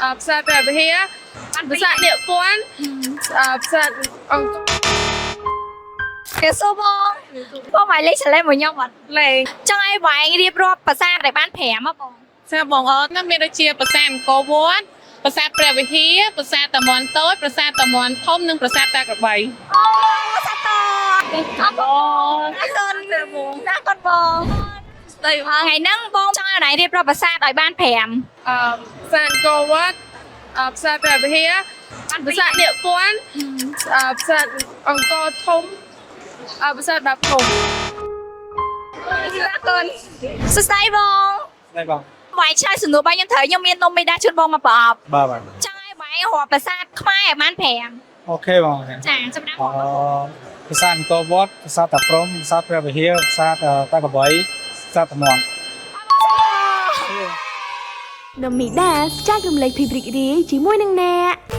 ប្រាសាទព្រះវិហារប្រាសាទនាគព័ន្ធប្រាសាទអង្គរ គេសួរបងបងមកលេងឆ្លេមួយខ្ញុំអត់ លេង ចង់ឲ្យបងរៀបរាប់ប្រាសាទឲ្យបាន5ហ៎បង ចាបងអូនណាមានដូចជាប្រាសាទអង្គរវត្តប្រាសាទព្រះវិហារប្រាសាទតាមាន់តូចប្រាសាទតាមាន់ធំនិងប្រាសាទតាក្របី អូសាតអរគុណអរគុណណាគាត់បង ស្ដី ថ្ងៃហ្នឹងបងចង់ឲ្យណៃរៀបរាប់ប្រាសាទឲ្យបាន5 អឺប្រាសាទអង្គរវត្តប្រាសាទព្រះវិហារប្រាសាទនាគព័ន្ធប្រាសាទអង្គរធំប្រាសាទបាភុំ អរគុណសួស្តីបង ស្ដីបង បងឆ្លើយសំណួររបស់ខ្ញុំត្រូវខ្ញុំមាននំមេដាជូនបងមកប្រអប់ បាទបាទ ចង់ឲ្យបងរាប់ប្រាសាទខ្មែរឲ្យបាន5 OK បង ចាសម្រាប់ អឺប្រាសាទអង្គរវត្តប្រាសាទតាព្រហ្មប្រាសាទព្រះវិហារប្រាសាទតាក្របីប្រាសាទតាមាន់ នំមីដាចែករំលែកភាពរីករាយជាមួយនឹងអ្នក។